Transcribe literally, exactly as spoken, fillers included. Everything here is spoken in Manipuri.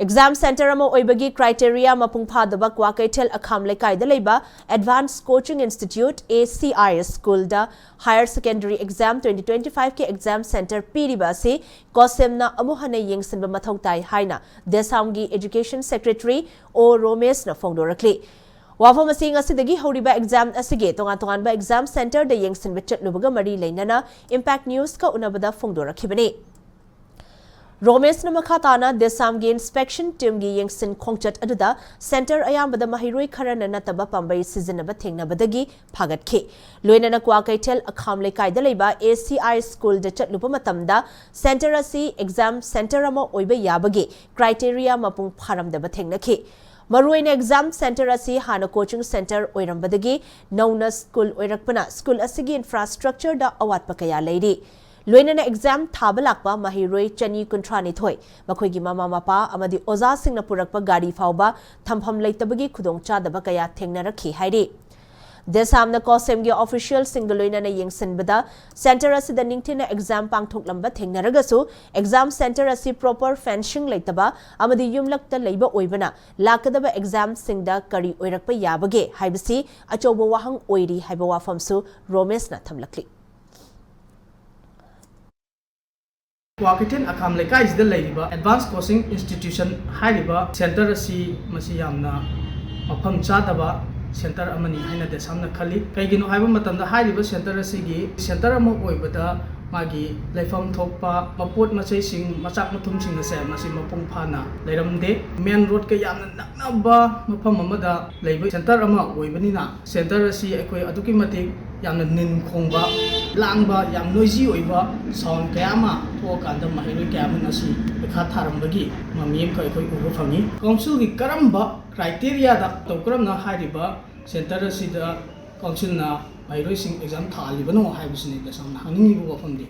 Exam center ꯑꯃ ꯑꯣꯏꯕꯒꯤ criteria ꯃꯄꯨꯡ ꯐꯥꯗꯕ ꯀ꯭ꯋꯥꯀꯩꯊꯦꯜ ꯑꯈꯥꯝ ꯂꯩꯀꯥꯏꯗ ꯂꯩꯕ Advanced Coaching Institute, A C I, school the Higher Secondary Exam twenty twenty five ꯀꯤ exam center ꯄꯤꯔꯤꯕ ꯑꯁꯤ ꯀꯣꯁꯦꯝꯅ ꯑꯃꯨꯛ ꯍꯟꯅ ꯌꯦꯡꯁꯤꯟꯕ ꯃꯊꯧ ꯇꯥꯏ ꯍꯥꯏꯅ ꯗꯦꯁꯥꯝꯒꯤ Education Secretary O ꯔꯣꯃꯦꯁꯅ ꯐꯣꯡꯗꯣꯔꯛꯂꯤ꯫ ꯋꯥꯐꯝ ꯑꯁꯤ ꯉꯁꯤꯗꯒꯤ ꯍꯧꯔꯤꯕ exam ꯑꯁꯤꯒꯤ ꯇꯣꯉꯥꯟ ꯇꯣꯉꯥꯟꯕ exam center ꯗ ꯌꯦꯡꯁꯤꯟꯕ ꯆꯠꯂꯨꯕꯒ ꯃꯔꯤ ꯂꯩꯅꯅ Impact News ꯀ ꯎꯅꯕꯗ ꯐꯣꯡꯗꯣꯔꯛꯈꯤꯕꯅꯤ꯫ ꯔꯣꯃꯦꯁꯅ ꯃꯈꯥ ꯇꯥꯅ ꯗꯦꯁꯥꯝꯒꯤ inspection team ꯒꯤ ꯌꯦꯡꯁꯤꯟ ꯈꯣꯡꯆꯠ ꯑꯗꯨꯗ center ꯑꯌꯥꯝꯕꯗ ꯃꯍꯩꯔꯣꯏ ꯈꯔꯅ ꯅꯠꯇꯕ ꯄꯥꯝꯕꯩ ꯁꯤꯖꯤꯟꯅꯕ ꯊꯦꯡꯅꯕꯗꯒꯤ ꯐꯥꯒꯠꯈꯤ꯫ ꯂꯣꯏꯅꯅ ꯀ꯭ꯋꯥꯀꯩꯊꯦꯜ ꯑꯈꯥꯝ ꯂꯩꯀꯥꯏꯗ ꯂꯩꯕ A C I school ꯗ ꯆꯠꯂꯨꯕ ꯃꯇꯝꯗ center ꯑꯁꯤ exam center ꯑꯃ ꯑꯣꯏꯕ ꯌꯥꯕꯒꯤ criteria ꯃꯄꯨꯡ ꯐꯥꯔꯝꯗꯕ ꯊꯦꯡꯅꯈꯤ꯫ ꯃꯔꯨꯑꯣꯏꯅ exam center ꯑꯁꯤ ꯍꯥꯟꯅ coaching center ꯑꯣꯏꯔꯝꯕꯗꯒꯤ ꯅꯧꯅ school ꯑꯣꯏꯔꯛꯄꯅ school ꯑꯁꯤꯒꯤ infrastructure ꯗ ꯑꯋꯥꯠꯄ ꯀꯌꯥ ꯂꯩꯔꯤ꯫ ꯂꯣꯏꯅꯅ exam ꯊꯥꯕ ꯂꯥꯛꯄ ꯃꯍꯩꯔꯣꯏ ꯆꯅꯤ ꯀꯨꯟꯊ꯭ꯔꯥ ꯅꯤꯊꯣꯏ, ꯃꯈꯣꯏꯒꯤ ꯃꯃꯥ ꯃꯄꯥ ꯑꯃꯗꯤ ꯑꯣꯖꯥꯁꯤꯡꯅ ꯄꯨꯔꯛꯄ ꯒꯥꯔꯤ ꯐꯥꯎꯕ ꯊꯝꯐꯝ ꯂꯩꯇꯕꯒꯤ ꯈꯨꯗꯣꯡꯆꯥꯗꯕ ꯀꯌꯥ ꯊꯦꯡꯅꯔꯛꯈꯤ ꯍꯥꯏꯔꯤ꯫ ꯗꯦꯁꯥꯝꯅ ꯀꯣꯁꯦꯝꯒꯤ official ꯁꯤꯡꯒ ꯂꯣꯏꯅꯅ ꯌꯦꯡꯁꯤꯟꯕꯗ center ꯑꯁꯤꯗ ꯅꯤꯡꯊꯤꯅ exam ꯄꯥꯡꯊꯣꯛꯂꯝꯕ ꯊꯦꯡꯅꯔꯒꯁꯨ exam center ꯑꯁꯤ proper fencing ꯂꯩꯇꯕ ꯑꯃꯗꯤ ꯌꯨꯝꯂꯛꯇ ꯂꯩꯕ ꯑꯣꯏꯕꯅ ꯂꯥꯛꯀꯗꯕ exam ꯁꯤꯡꯗ ꯀꯔꯤ ꯑꯣꯏꯔꯛꯄ ꯌꯥꯕꯒꯦ ꯍꯥꯏꯕꯁꯤ ꯑꯆꯧꯕ ꯋꯥꯍꯪ ꯑꯣꯏꯔꯤ ꯍꯥꯏꯕ ꯋꯥꯐꯝꯁꯨ ꯔꯣꯃꯦꯁꯅ ꯊꯝꯂꯛꯂꯤ꯫ ꯀ꯭ꯋꯥꯀꯩꯊꯦꯜ ꯑꯈꯥꯝ ꯂꯩꯀꯥꯏꯁꯤꯗ ꯂꯩꯔꯤꯕ Advanced Coaching Institution ꯍꯥꯏꯔꯤꯕ center ꯑꯁꯤ ꯃꯁꯤ ꯌꯥꯝꯅ ꯃꯐꯝ ꯆꯥꯗꯕ center ꯑꯃꯅꯤ ꯍꯥꯏꯅ ꯗꯦꯁꯥꯝꯅ ꯈꯜꯂꯤ꯫ ꯀꯩꯒꯤꯅꯣ ꯍꯥꯏꯕ ꯃꯇꯝꯗ ꯍꯥꯏꯔꯤꯕ center ꯑꯁꯤꯒꯤ center ꯑꯃ ꯑꯣꯏꯕꯗ ꯃꯥꯒꯤ ꯂꯩꯐꯝ ꯊꯣꯛꯄ ꯃꯄꯣꯠ ꯃꯆꯩꯁꯤꯡ, ꯃꯆꯥꯛ ꯃꯊꯨꯝꯁꯤꯡ ꯑꯁꯦ ꯃꯁꯤ ꯃꯄꯨꯡ ꯐꯥꯅ ꯂꯩꯔꯝꯗꯦ꯫ Main road ꯀ ꯌꯥꯝꯅ ꯅꯛꯅꯕ ꯃꯐꯝ ꯑꯃꯗ ꯂꯩꯕ center ꯑꯃ ꯑꯣꯏꯕꯅꯤꯅ center ꯑꯁꯤ ꯑꯩꯈꯣꯏ ꯑꯗꯨꯛꯀꯤ ꯃꯇꯤꯛ ꯌꯥꯝꯅ ꯅꯤꯟ ꯈꯣꯡꯕ, ꯂꯥꯡꯕ, ꯌꯥꯝ noisy ꯑꯣꯏꯕ sound ꯀꯌꯥ ꯑꯃ ꯊꯣꯛꯑꯀꯥꯟꯗ ꯃꯍꯩꯔꯣꯏ ꯀꯌꯥ ꯑꯃꯅ ꯑꯁꯤ ꯄꯩꯈꯥ ꯊꯥꯔꯝꯕꯒꯤ ꯃꯃꯤ ꯑꯃꯈꯛ ꯑꯩꯈꯣꯏ ꯎꯕ ꯐꯪꯉꯤ꯫ Council ꯒꯤ ꯀꯔꯝꯕ criteria ꯗ ꯃꯇꯧ ꯀꯔꯝꯅ ꯍꯥꯏꯔꯤꯕ center ꯑꯁꯤꯗ council ꯅ ꯃꯍꯩꯔꯣꯏꯁꯤꯡ exam ꯊꯥꯍꯜꯂꯤꯕꯅꯣ ꯍꯥꯏꯕꯁꯤꯅꯤ ꯗꯦꯁꯥꯝꯅ ꯍꯪꯅꯤꯡꯂꯤꯕ ꯋꯥꯐꯝꯗꯤ꯫